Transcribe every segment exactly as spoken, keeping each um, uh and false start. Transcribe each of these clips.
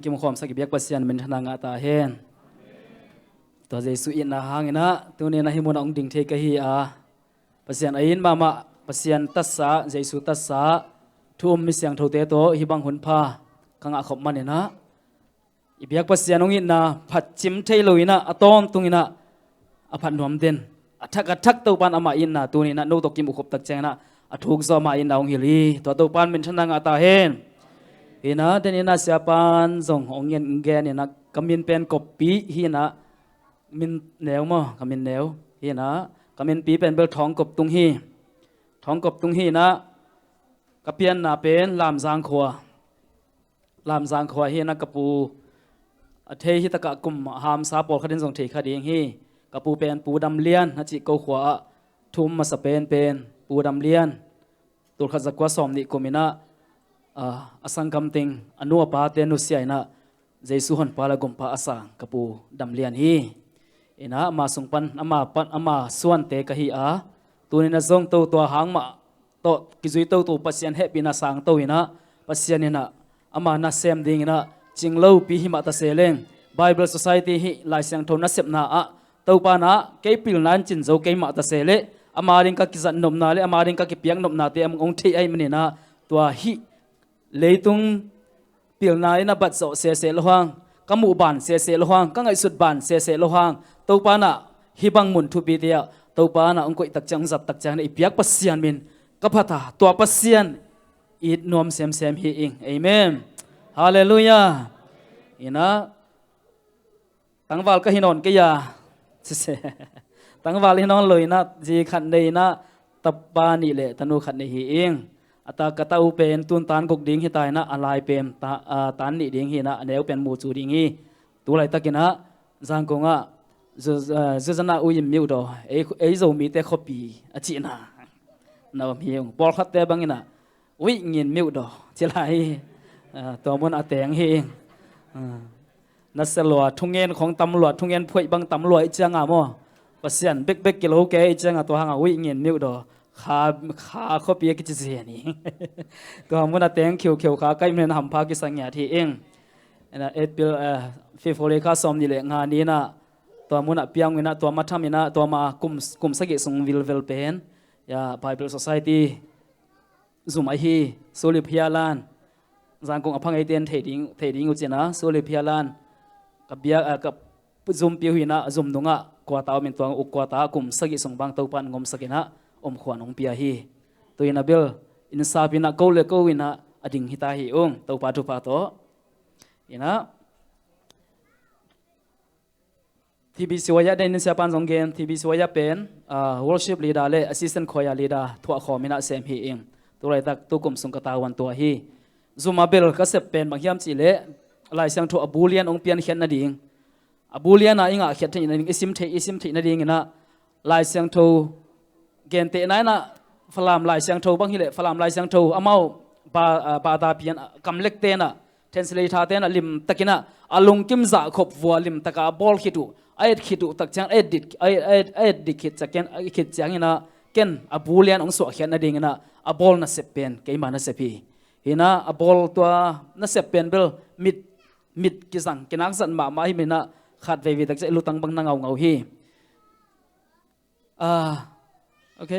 Kimkhawmsak i biak Pasian minthanna ngah ta hen. Tua Jesu itna hangin ah tuni-in ah hih munah hong ding thei ka hi a, Pasian a it mahmah, Pasian tatsa, Jesu tatsa thu um mi siangthote tawh hih bang hun pha ka ngah khop manin ah, i biak Pasian hong itna phatcim thei lo-in ah, a tawntung in ah, a phat nuam den, a thak a thak Topa'n ama itna tuni-in ah no tawh kimuh khop tak ciangin ah, a thuk zawh ama itna hong hilh hi. Tua Topa'n minthanna ngah ta hen. Hi-in ah, den in ah siapa'n zong hong gen, gen in ah, ka min pen Koppih hi-in ah, min neu maw, ka min neu. Hi-in ah, ka minpi pen bel Thawng Kop Tung hi. Thawng Kop Tung hi-in ah, ka pianna pen Lamzang khua. Lamzang khua hi-in ah, ka pu a thei hi takah kum a hamsa pawlkhat in zong thei kha ding hi. Ka pu pen Pu Dam Lian a cih ko khua ah thu um masa penpen Pu Dam Lian. Tulkhat zakua sawmnih kum in ah, ah, a sanggam teng a nu a pate nusia in ah, Jesu honpa le gumpa a sang ka pu Dam Lian hi. In ah, ama sung pan, ama pan, ama suante ka hi a, tuni-in ah zong tua hang mah tawh kizui toto Pasian hehpihna sangto in ah, Pasian in ah ama nasem dingin ah cing lopi hi mah ta se leng, Bible Society hih Lai Siangtho nasepna ah Topa'n ah kei pilna in cin zo kei mah ta se leh, ama ding ka kizat nopna le ama ding ka kipiak nopnate hong thei ahih manin ah, tua hih leitung pilna in a bat zawh sese lo hang, ka muh ban sese lo hang, ka ngaihsut ban sese lo hang, Topa'n ah hih bang mun thupite ah Topa'n ah hong koih tak ciang, hong zat tak ciangin ah, i biak Pasian min ka phat a, tua Pasian it nuam semsem hi ing. Amen. Halleluiah. In ah, tangval ka hi nawn kei a, sese. Tangval hi nawn lo-in ah, zi khat nei-in ah, tapa nih le tanu khat nei hi ing. A ta, ka ta u pen tun tan guk ding hi ta-in ah, a lai pen ta, a, tan nih ding hi-in ah, a neu pen Mu Cu ding hi. Tu laitakin ah Zangkong ah Zu-, a, Zuzana Uim Miudaw, ei, ei Zomite khuapi a cihna na om hi ung. Pawlkhatte bangin ah Uih Ngin Miudaw ci lai hi. A, tua mun a teng hi ing. A, nasia lua, thungen khong tam lua, thungen phuaih bang tam lua i ciang a maw, Pasian bekbek kilo kei i ciang a, tua hang a Uih Ngin Miudaw, Kha, Kha khuapi a kici zen hi. Tua mun a teng khiukheu kha, ka hih manin hampha kisa ngiat hi ing. In ah, April, eh, February kha sawmnih le nga ni-in ah, tua mun ah piang in ah, tua ma tham in ah, tua ma kum, kum sagih sung vilvel pen, ya, Bible Society zum ahi, Suli Phia Lan, Zangkong a pha ngeite in thei ding, thei ding uh cin ah, Suli Phia Lan, ka bia, ah, ka zumpi uh hi-in ah, zum nung ah quarter om in, tua uk quarter ah kum sagih sung bang Topa'n hong omsak in ah, om khuan hong pia hi. Tu-in ah bel, inn sap in ah, ko le ko in ah a ding hi ta hi ung, Topa thupha tawh. In ah, T B C Y ah den in siapa'n zong gen, T B C Y ah pen, ah, worship leader le assistant choir leader thuah khawm in ah sem hi ing. Tu laitak tu kum sung ka tavuan tua hi. Zum a bel ka sep pen bang hiam cih leh, Lai Siangtho a bu lian hong piankhiat nading, a bu lian a i ngahkhiat theih nading, i sim theih, i sim theih nadingin ah, Lai Siangtho gentehna in ah, Falam Lai Siangtho bang hi leh, Falam Lai Siangtho amau ba, ah, bata pian, ah, kamlekte in ah, translator-te in ah limtakin ah, a lungkim zahkhop vua limtak a a bawl khit uh, a et khit uh tak ciang, a et dit, a et, a et, a et dit khit ciang, a et khit ciangin ah, ken a bu lian hong suahkhiat nadingin ah, a bawl nasep pen keima nasep hi. Hi-in ah, a bawl tua nasep pen bel mit, mit kizang, kinak zat mahmah hi-in ah, khat veivei tak ciang i lutang bang na ngaungau hi. Ah, ok.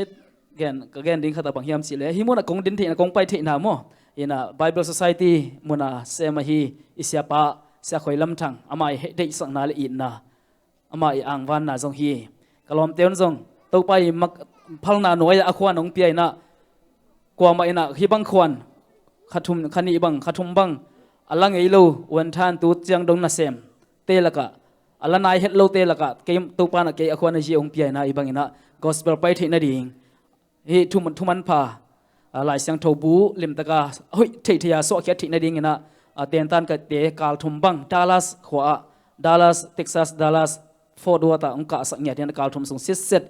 Gen, ka gen ding khat a bang hiam cih leh, hih mun ah kong din theihna, kong pai theihna maw, in ah Bible Society mun a sem ahi i siapa, Sia Khoi Lam Thang, amah i heh deihsakna le itna, amah i angvanna zong hi. Ka lawmte un zong, Topa i mak phalna nuai-ah a khua-in hong pia in ah, kuamah in ah hih bang khua-in kha thum, kha nih bang, kha thum bang a la ngei lo, uan than tu ciang dong nasemte lakah, a la nai het lote lakah, kei, Topa in ah kei a khua-in a zi hong pia in ah, hih bangin ah gospel pai theih nading, hih thu, thu manpha, ah, Lai Siangtho bu limtak a hoih theihtheih a suahkhiat theih nadingin ah, ah, tentan kate kal thum bang Dallas khua ah, Dallas, Texas, Dallas Fort Worth ah hong kahsak ngiat in ah, kal thum sung sitset,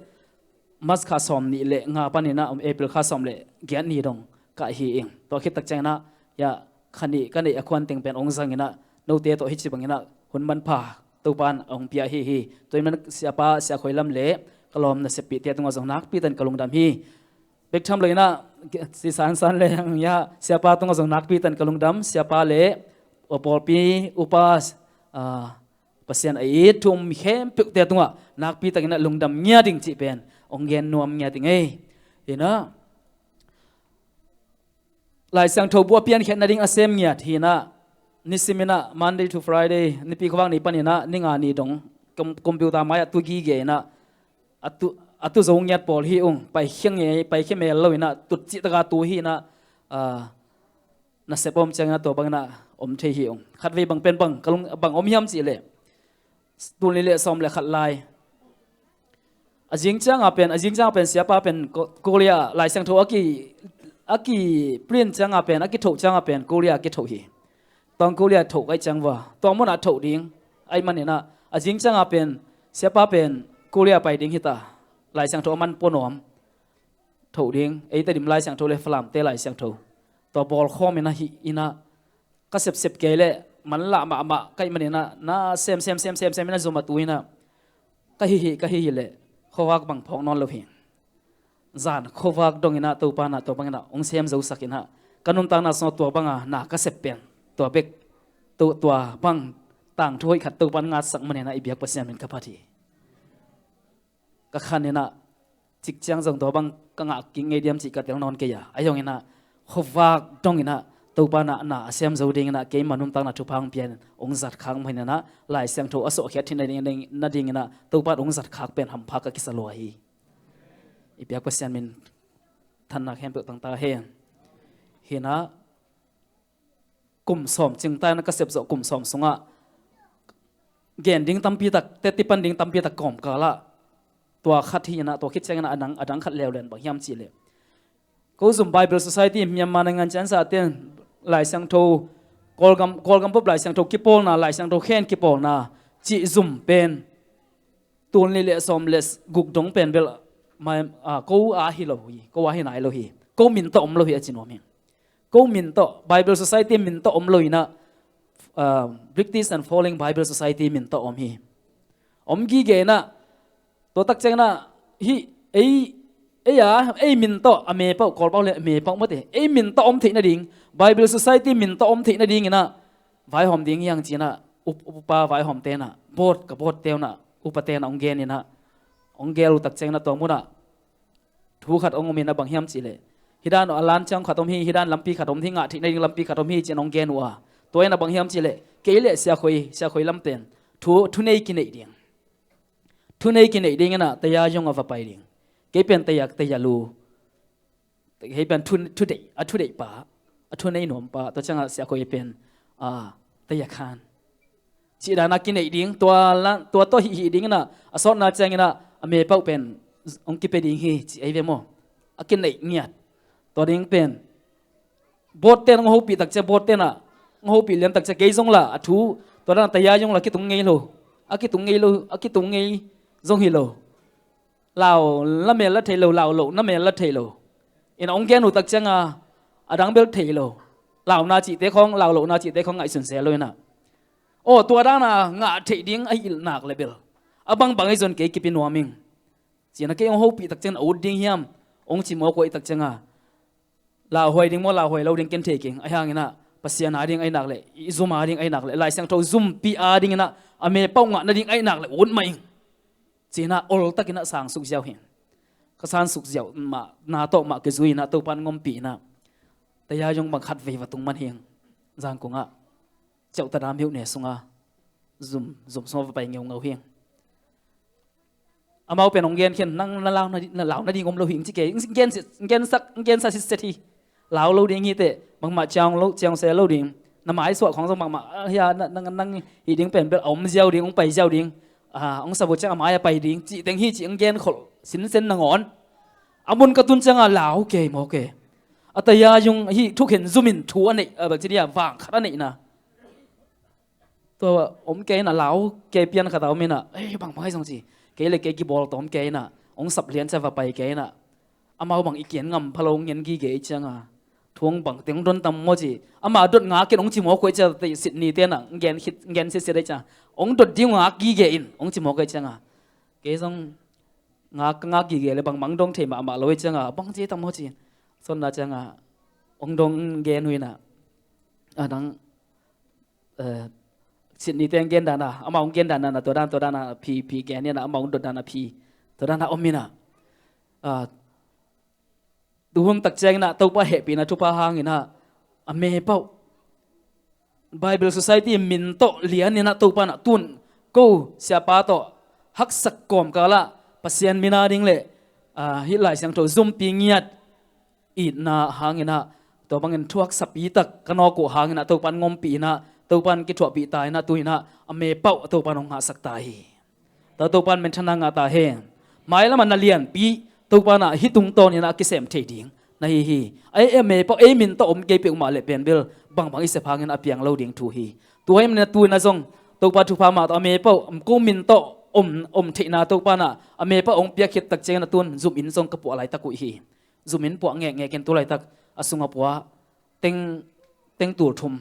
March kha sawmnih le nga panin ah, um, April kha sawm le giat ni dong kah hi ing. Tua khit tak ciangin ah, ya, kha nih ka neih a khua-in teng pen hong zangin ah, note tawh hih ci bangin ah hun manpha Topa in hong pia hi hi. Tua ahih manin siapa, Sia Khoi Lam le ka lawm naseppihte tungah zong nakpi takin ka lungdam hi. Bek tham lo-in ah, si sansan le hang, ya, siapa tungah zong nakpi takin ka lungdam, siapa le tua pawlpi upa, ah, Pasian a it thu um khempeuhte tungah nakpi takin ah lungdam ngiat ding cih pen hong gen nuam ngiat ding ei. Hi in ah, Lai Siangtho bu a piankhiat nading a sem ngiat hi in ah, nisimin ah Monday to Friday, Nipi khuavak ni panin ah ni nga ni dong com-, computer mai-ah tu gige in ah, a tu, a tu zo ngiat pawl hi ung, paikhia ngei, paikhia mel lo in ah, tut cih taka tu hi in ah, ah, nasep a om ciangin ah tua bangin ah om thei hi ung. Khatvei bang pen bang, ka lung, bang om hiam cih leh, tul nih le sawm le khat lai, a zing cianga pen, a zing cianga pen siapa pen Ko-, Korea Lai Siangtho a ki, a ki print cianga pen, a kithoh cianga pen Korea a kithoh hi. Tua Korea thoh ka hih ciang va, tua munah thoh ding ahih manin ah, a zing cianga pen siapa pen Korea pai ding hi ta, Lai Siangtho a man pua nuam. Thoh ding, ei Tedim Lai Siangtho le Falamte Lai Siangtho, tua bawl khawm in ah, hi in ah, ka sepsep kei leh man lah mahmah ka hih manin ah, na sem sem sem sem sem in ah zum a tu in ah, ka hih hih, ka hih hih leh khuavak bang phawk nawn lo hi. Zan khuavak dong in ah Topa in ah tua bangin ah hong sem zo sak in ah, ka nuntakna sungah tua banga na ka sep pen, tua bek, tua, tua bang tangthu hoih khat Topa in ngatsak manin ah i biak Pasian min ka phat hi. Ka khan in ah, cik ciang zong tua bang ka ngah kik ngei diam cih ka tel nawn kei a, ahi zongin ah khuavak dong in ah Topa in ah na a sem zo dingin ah keima nuntakna thupha hong pia in hong zat khak manin ah, Lai Siangtho a sawhkhiat theih nading, nadingin ah Topa in hong zat khak pen hampha ka kisa lua hi. I biak Pasian min thanna khempeuh tang ta hen. Hi in ah, kum sawm cing ta in ah, ka sep zawh kum sawm sungah gen ding tampi tak, teci pan ding tampi tak kawmkal ah, tua khat hi in ah, tua khit ciangin ah a dang, a dang khat leuleu in bang hiam cih leh, ko zum Bible Society Myanmar naingan ciansa ten Lai Siangtho, Kawlgam, Kawlgam pop Lai Siangtho kipawlna, Lai Siangtho khen kipawlna cih zum pen tul nih le sawm le guk dong pen bel mai, ah, ko a hi lo hi, ko a hi nai lo hi, ko min tawh om lo hi a ci nuam hi. Ko min tawh, Bible Society min tawh om lo in ah, ah, British Unfolding Bible Society min tawh om hi. Om gige in ah, tua tak ciangin ah, hih, ei, ei a, ei min tawh a me pau, Kawlpau le a me pau mate, ei min tawh om theih nading, Bible Society min tawh om theih nadingin ah vaihawm ding hi hang ci in ah, up-, upa vaihawmte in ah, board, ka boardte in ah, upate in ah hong gen in ah, hong gel uh tak ciangin ah tua munah thu khat hong om in ah, bang hiam cih leh, hih dan a lan ciang khat om hi, hih dan lampi khat om hi, ngah theih nading lampi khat om hi ci in hong gen uh a, tua in ah bang hiam cih leh, kei le Sia Khoi, Sia Khoi lam pen thu, thunei kineih ding, thunei kineih dingin ah Taya Yung ah va pai ding. Kei pen Taya, Taya lu, kei pen thu, thudeih, a thudeih pa, a thunei nuam pa, tua ciangah Sia Khoi pen, ah, Taya Khan cih dan a kineih ding, tua la, tua tawh hih, hih dingin ah, a sawtna ciangin ah a me pau pen hong kipia ding hi ci ei ve maw. A kineih ngiat. Tua ding pen boardte in hong hopih tak ciang, boardte in ah hong hopih lian tak ciang, kei zong la a thu, tua dan a Taya Yung la kitung ngei lo, a kitung ngei lo, a kitung ngei zong hi lo. Lau na mel la thei lo, lau loh na mel la thei lo. In ah hong gen uh tak cianga, a dang bel thei lo. Launa cihte khawng, lau lohna cihte khawng ngaihsun se lo in ah, aw, tua dan a ngah theih ding a hilh nak le bel, a bangbang hi zong kei kipi nuam ing ci in ah, kei hong hopih tak ciangin a ut ding hiam hong ci mawk uh ahih tak cianga, lauhuai ding maw, lauhuai lo ding ken thei keng. Ahi hangin ah, Pasian a ding ahih nak leh, i zum a ding ahih nak leh, Lai Siangtho zumpi a dingin ah, a me pau ngah nading ahih nak leh ut mah ing ci in ah, oltakin ah sang suk ziau hi. Ka sang suk ziau mah, na tawh mah kizui in ah, Topa in ngompih in ah, Taya Yung bang khatvei va tung man hi ing. Zangkong ah Ceuhta Dam heuh ne sunga zum, zum sungah va pai ngeungau hi ing. Amau pen hong gen khin, nang na lau na, na lau nading om lo hi ing ci kei. Gen, gen sak, gen sak sitset hi. Lau lo ding hi teh, bangmah ciang lo, ciang se lo ding. Na maisuah khawng zong bangmah, ah, hia, na, nang, nang hih ding pen bel a om ziau ding, hong pai ziau ding. Ah, hong sa vua ciang a mai-ah pai ding cih teng hi ci hong gen kholh sinsen nangawn, a mun ka tun cianga lau kei maw kei. A Taya Yung hih thukhen zumin thu a neih, ah, bel ci dia, vang khat a neihna. Tua om kei in ah, lau kei pian khat a om in ah, ei, bangbang hi zong ci. Kei le kei kibawl tawm kei in ah, hong sap lian cia va pai kei in ah, amau bang i kian ngam pha lo, hong ngen gige i cianga, thu hong bang teng hong don tam maw ci. Amah dot ngak in hong ci mawk uh ahih ciang, Sydney te in ah hong gen khit, hong gen sitset ahih ciang, hong dot ding uh ngak gige in hong ci mawk uh ahih cianga, kei zong ngak, ka ngak gige le bangbang dong thei mahmah lo ahih cianga, bang ci tam maw ci. Sawtna cianga hong dong, gen uh in ah, a dang Eh, Sydney te ang gen dan a, amah hong gen dan a, tua dan, tua dan a phi, phi gen in a, amah hong dot dan a phi, tua dan a om in a. Ah, tu hun tak ciangin a Topa hehpihna thupha hangin a, a me pauh Bible Society min tawh lian in a Topa in a tun ko siapa tawh haksak kawmkal ah Pasian min a ding le, ah, hih Lai Siangtho zumpi ngiat itna hangin a, tua bangin thuaksapi tak ka nawk uh hangin a, Topa in ngompih in a, Topa in kithuahpih ta in a, tu in a, a me pauh Topa in hong ngahsak ta hi. Tua Topa in minthanna ngah ta hen. Mailam a na lianpi Topa in a hih tungtawn in a kisem thei ding na hi hi. Ei, ei a me pauh, ei min tawh om kei peuhmah le pen bel bangbang i sep hangin a piang lo ding thu hi. Tua hi manin a tu in a zong Topa thupha mah tawh a me pauh ko min tawh om, om theihna Topa in a, a me pauh hong piak khit tak ciangin a tun zum inn zong ka puah laitak uh hi. Zum inn puah ngekngek in tu laitak a sung a puah teng, teng tul thum,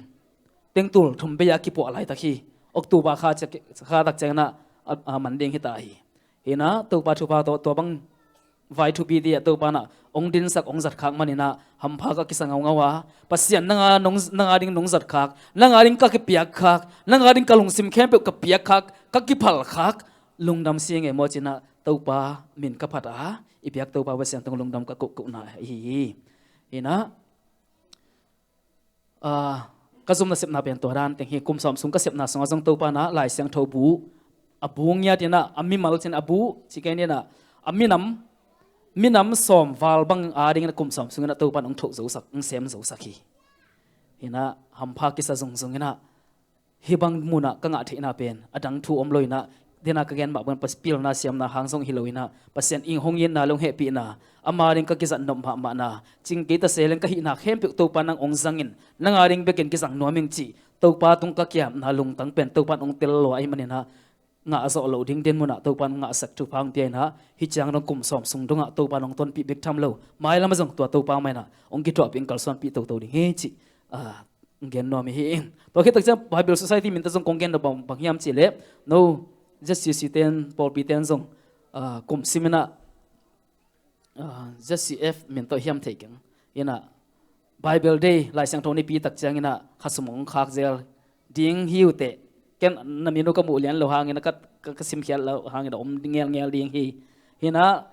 teng tul thum bei a kipuah laitak hi. October kha ciang, kha tak ciangin a, a, a man ding hi ta hi. Hi in a Topa thupha tawh tua bang vai thupi te ah Topa in a hong dinsak, hong zatkhak manin a hampha ka kisa ngaungau a, Pasian nang a nong, nang a ding nong zatkhak, nang a ding ka kipiakkhak, nang a ding ka lungsim khempeuh ka piakkhak, ka kiphalkhak, lungdam si nge maw ci in a Topa min ka phat a, i biak Topa Pasian tungah lungdam ka kohkohna hi hi. Hi in a, ah, ka zum nasepna pen tua dan teng hi. Kum sawm sung ka sepna sungah zong Topa in a Lai Siangtho bu, a bu ngiat in a, a mimal ci in a bu ci kei ni in a, a minam, minam sawm val bang a ding in a kum sawm sung in a Topa in hong thoh zosak, hong sem zosak hi. Hi in a hampha kisa zungzung in a, hih bang mun ah ka ngah theihna pen a dang thu om lo in a, den a ka gen mah bang Pas-, pilna siamna hang zong hi lo in a, Pasian in hong itna le hong hehpihna, ama ding ka kizat nop mahmahna, cing kei ta se leng ka hihna khempeuh Topa nang hong zang in, nang a ding bekin kizang nuam ing cih Topa tung ka kiamna lungtang pen Topa in hong tel lo ahih manin a, ngah zawh loh ding den mun ah Topa in hong ngahsak thupha hong pia in a, hih ciang dong kum sawm sung dong ah Topa in hong tonpih bek tham lo, mailam ah zong tua Topa mah in a hong kithuahpih, hong kalsuanpih toto ding hi cih, ah, gen nuam hi. Tua khit tak ciang Bible Society min tawh zong kong gen nop bang, bang hiam cih leh, no, Z C C ten, pawlpi ten zong, ah, kum sim in a, ah, Z C F min tawh hiam thei keng in a, Bible Day, Lai Siangtho nipi tak ciang in a, khasum hong khak zel ding hi uh teh. Ken na min uh ka muh lian lo hangin a, ka, ka, ka simkhiat lo hangin a om ngelngel ding hi. Hi in a,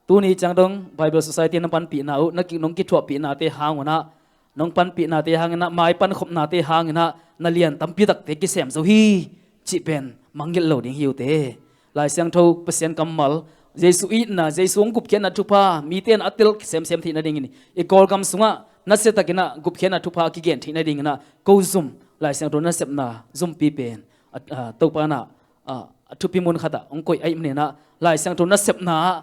tuni ciang dong Bible Society na panpihna uh, na ki, nong kithuahpihnate hang un a, nong panpihnate hangin a, mai pankhopnate hangin a, na lian tampi takte kisem zo hi cih pen mangngilh lo ding hi uh teh. Lai Siangtho Pasian kammal, Jesu itna, Jesu hong gupkhiatna thupha mite in a tel semsem theih nadingin, i Kawlgam sungah nasia takin a gupkhiatna thupha kigen theih nadingin a, ko zum Lai Siangtho nasepna zumpi pen a, a, Topa in a, a, a thupi mun khat ah hong koih ahih manin a, Lai Siangtho nasepna ah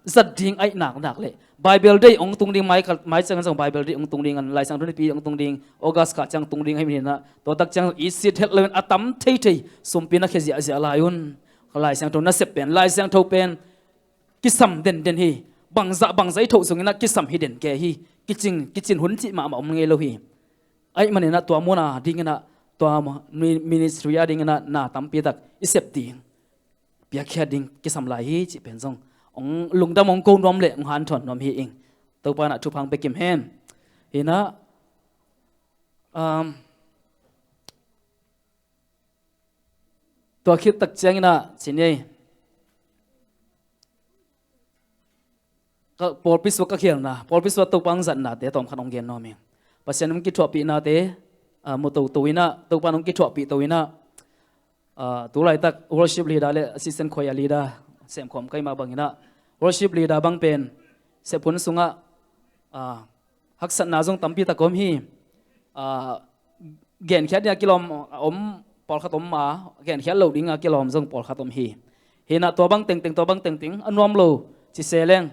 zat ding ahih naknak le Bible Day hong tung ding, mai kal, mai ciang zong Bible Day hong tung ding, an Lai Siangtho nipi hong tung ding, August kha ciang tung ding ahih manin a, tua tak ciang i sit het loin a tam theithei sumpi na khia ziahziah lai un. Lai Siangtho nasep pen, Lai Siangtho pen kisam denden hi. Bangzah bangzah i thoh zongin a kisam hi den kei hi. Kicin, kicin hun cih mahmah om ngei lo hi. Ahih manin a tua mun a dingin a, tua mi-, ministry a dingin a na tampi tak i sep ding, piakkhiat ding kisam lai hi cih pen zong hong lungdam, hong ko nuam le hong hanthawn nuam hi ing. Topa in a thupha hong pia kim hen. Hi in a, um, tua khit tak ciangin a, ci ni ei, ka pawlpi sua ka khialna, pawlpi sua Topa hong zatnate tawm khat hong gen nuam ing. Pasian hong kithuahpihnate, ah, mu toto in a, Topa hong kithuahpih to in a, ah, tu laitak worship leader le assistant choir leader semkhawm ka hih mah bangin a, worship leader bang pen sep hun sungah, ah, haksatna zong tampi tak om hi. Ah, genkhiat ding a kilawm om pawlkhat om a, genkhiat lo ding a kilawm zong pawlkhat om hi. Hi in a tua bang tengteng, tua bang tengteng a nuam lo ci se leng,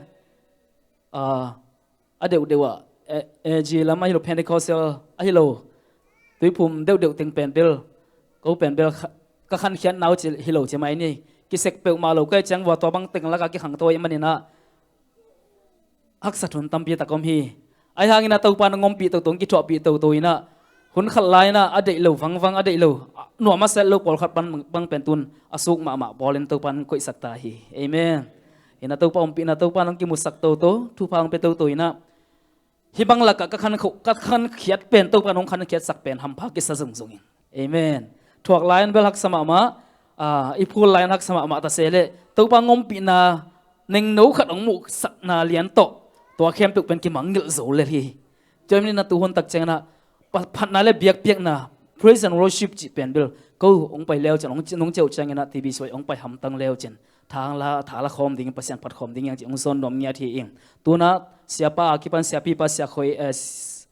ah, a deuhdeuh ah, eh, A G lam ahi lo, Pentecostal ahi lo, tuiphum deuhdeuh teng pen bel, ko pen bel kha-, ka khankhiatna uh ci hi lo ci mai ni. Kisek peuhmah lo ka hih ciang vua tua bang teng lakah kikhangto ahih manin a, haksat hun tampi tak om hi. Ahi hangin a Topa in hong ompih toto, hong kithuahpih toto in a, hun khat lai in a, a deih lo vangvang, a deih lo, a nuam a set lo pawlkhat bang, bang pen tun a suk mahmah bawlin Topa in koihsak ta hi. Amen. Hi in a Topa ompihna, Topa in hong kimusak toto, thupha hong pia toto in a, hih bang lakah ka khan kho, ka khankhiat pen Topa in hong khankhiatsak pen hampha kisa zungzung ing. Amen. Thuak lai-in bel haksa mahmah, ah, i phul lai-in haksa mahmah ta se leh Topa ngompihna nengno khat hong muhsakna lian tawh tua khempeuh pen kimangngilh zo lel hi. Tua hi manin ah tuhun tak ciangin ah pa-, phatna le biakpiakna, praise and worship cih pen bel ko hong pai leu cin, hong ci-, nong ciah uh ciangin ah T B C Y hong pai hamtang leu cin, tha la, tha la khawm ding, Pasian phat khawm ding hi hang cih hong zawn nuam ngiat hi ing. Tu-in ah siapa a kipan, siapipa, sia khoi, eh,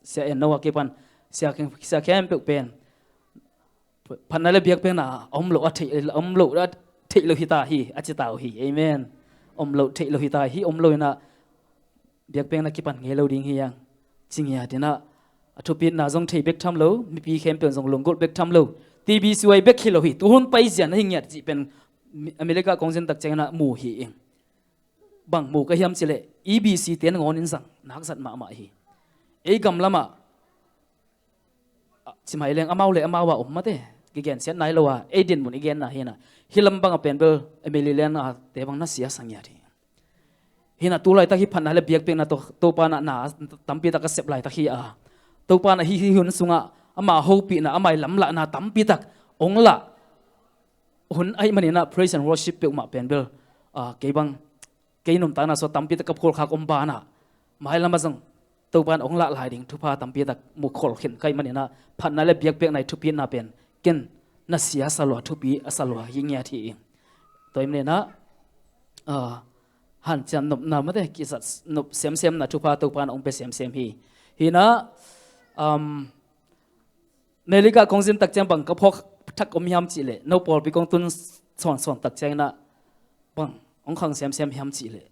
sia en no a kipan, sia kheng, sia khempeuh pen phatna le biakpiakna a om lo a theih, a om lo a theih lo hi ta hi, a ci ta uh hi. Amen. Om lo theih lo hi ta hi, om lo in ah biakpiakna kipan ngei lo ding hi hang ci ngiat in ah, a thupitna zong thei bek tham lo, mipi khempeuh zong lunggulh bek tham lo, T B C Y bek hi lo hi, tuhun paizia na hi ngiat cih pen America kong zin tak ciangin ah mu hi ing. Bang mu ka hiam cih leh E B C te nangawn in zang nak zat mahmah hi. Ei gam lamah, ah, ci mai leng amau le amau a om mate, kigensiat nai lo a, ei dinmun i genna hi in ah, hih lam bang a pen bel M L A lian a te bang na sia sa ngiat hi. Hi in ah tu laitak hih phatna le biakpiakna tawh Topa in ah na tampi tak a sep laitak hi a, Topa in ah hih, hih hun sungah ama hopihna, ama lamlahna tampi tak hong lah hun ahih manin ah praise and worship peuhmah pen bel, ah, kei bang, kei nuntakna sung ah tampi tak ka phulkhak om banah mailam ah zong Topa in hong lah lai ding thupha tampi tak mu khol khin ka hih manin ah phatna le biakpiakna i thupitna pen ken na sia sa lua, thupi a sa lua hi ngiat hi ing. Tua hi manin ah, ah, hanciam nopna mate, kizat nop semsemna thupha Topa in hong pia semsem hi. Hi in ah, um, America kong zin tak ciang bang ka phawk thak om hiam cih leh, no pawlpi kong tun sawnsawn tak ciangin ah bang hong khang semsem hiam cih leh,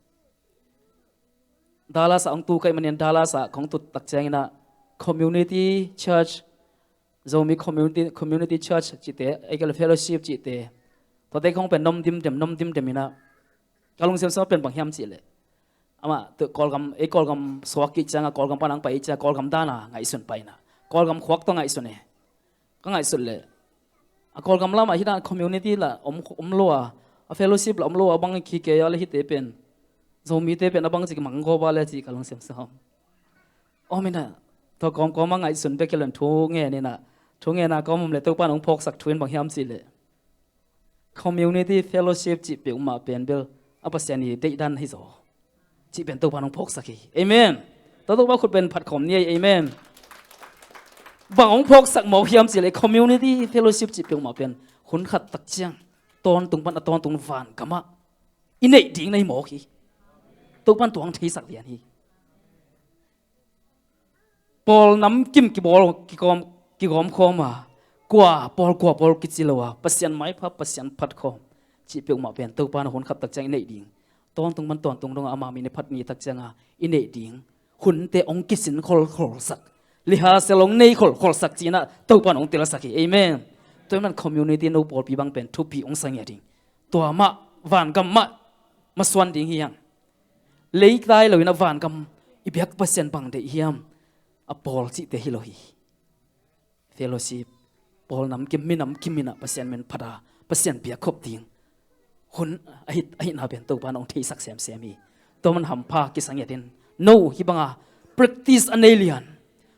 Dallas ah hong tu ka hih manin Dallas ah kong tut tak ciangin ah community church, Zomi community, community church cihte, ei ka le fellowship cihte, tuate kong pen nom dimdem, nom dimdem in ah ka lungsim sung ah pen bang hiam cih leh, amah tu Kawlgam, ei Kawlgam suak kik ciangah, Kawlgam pan hong pai ciangah Kawlgam dan a ngaihsun pai in ah, Kawlgam khuak tawh ngaihsun e. Ka ngaihsut leh a Kawlgam lamah hih dan community lah om, om lo a, a fellowship lah om lo a, bang hi kei a leh hihte pen, Zomite pen a bang ci kimang gawp a leh ci ka lungsim sung ah om in ah, tua kawmkawm a ngaihsun bek hi lo in thu ngen in ah, thu ngen a kawm om leh Topa in hong phawksak thu in bang hiam cih leh, community fellowship cih peuhmah pen bel a Pasian i deihdan hi zaw cih pen Topa in hong phawksak hi. Amen. Tua Topa khut pen phat khawm ni ei. Amen. Bang hong phawksak mawk hiam cih leh community fellowship cih peuhmah pen hun khat tak ciang tawntung pan a tawntung vangamah i neih ding na hi mawk hi. Topa in tua hong theisak lian hi. Pawl namkim kibawl, kigawm, kigawm khawm a, kua pawl, kua pawl kici lo a, Pasian maipha, Pasian phat khawm cih peuhmah pen Topa in hun khat tak ciang i neih ding, tawntung pan tawntung dong a ama min i phat ni tak ciang a i neih ding hunte hong kisin kholkholsak, lihasia hong nei kholkholsak ci-in ah Topa in hong telsak hi. Amen. Tua hi manin community no pawlpi bang pen thupi hong sa ngiat ding. Tua mah, vangam mah masuan ding hi hang. Leitai lo in a vangam i biak Pasian bang deih hiam? A pawl cihte hi lo hi. Fellowship, pawl namkim, mi namkim in a Pasian min phat a, Pasian biak khop ding hun ahih, ahihna pen Topa in hong theisak semsem hi. Tua man hampha kisa ngiat in, no hih banga practice a nei lian,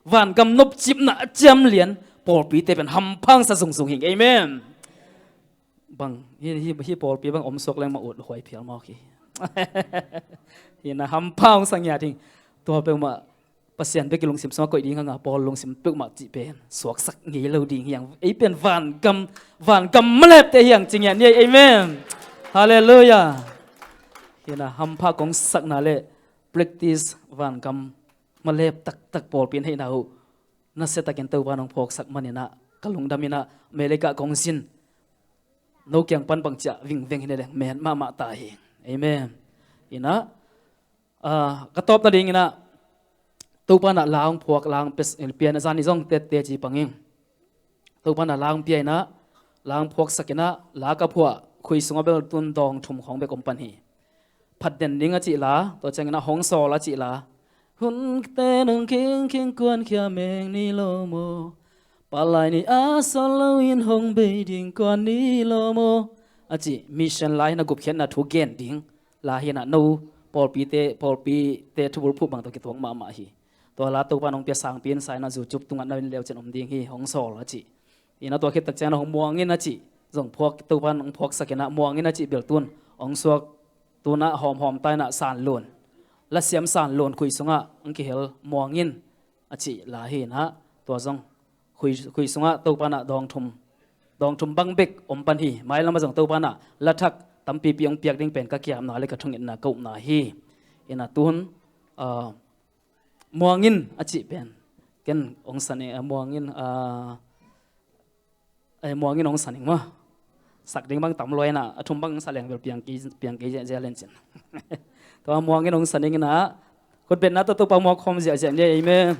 vangam nopcipna a ciam lian pawlpite pen hampha hong sa zungzung hi ing. Amen. Bang, hi, hi, hi pawlpi bang om suak leng mah ut huai phial mawk hi. Hi na hampha hong sa ngiat hi ing. Tua peuhmah Pasian bek i lungsim sungah koih ding hang a, pawl lungsim peuhmah cih pen suaksak ngei lo ding hi hang. Ei pen vangam, vangam malepte hi hang ci ngiat ni ei. Amen. Halleluiah. Hi na hampha kong sakna le practice vangam malep taktak pawlpi in hei na uh. Nasia takin Topa in hong phawksak man in a, ka lungdam in a, America kong zin no kiang pan bangci a vingveng hi na leng met mahmah ta hi. Amen. Hi na, ah, ka tawp nading in a, Topa in a la hong phuak, la hong pia, pia in a, zan i zong tette ci pang ing. Topa in a la hong pia in a, la hong phuaksak in a, la ka phuah khui sungah bel tun dawng thum khawng bek om pan hi. Phatden ding a cih la, tua ciangin a hong sawl a cih la. Hunte nong khingkhing kuankhia meng ni lo maw? Palai ni a sawl loin hong bei ding kuan ni lo maw? A cih mission la hi na, gupkhiatna thu gen ding la hi na, no pawlpite, pawlpite thubulphuh bang tawh kituak mahmah hi. Tua la Topa in hong pia sangpi in sa in a, YouTube tungah na en leu cin om ding hi, hong sawl a cih. Ina tua khit tak ciangin a hong muang in a cih zong phuak, Topa in hong phuaksak ina muang in a cih bel tun hong suak, tuna hawmhawm ta ina Sanlun, lasiam Sanlun khui sungah hong kihel muang in a cih la hi ina tua zong khui, khui sungah Topa ina dawng thum, dawng thum bang bek om pan hi. Mailam ah zong Topa ina la thak tampipi hong piak ding pen ka kiamna le ka thungetna ka upna hi. Ina tun, ah, muang in a cih pen ken hong sa ning, ah, muang in, ah, eh, muang in hong sa ning maw. Sak ding bang tam lua ina a thum bang hong sa leng bel piang kei, piang kei ziahziah len cin. Tua muang in hong sa ning ina khutbetna tawh Topa muak khawm ziahziah ni. Amen.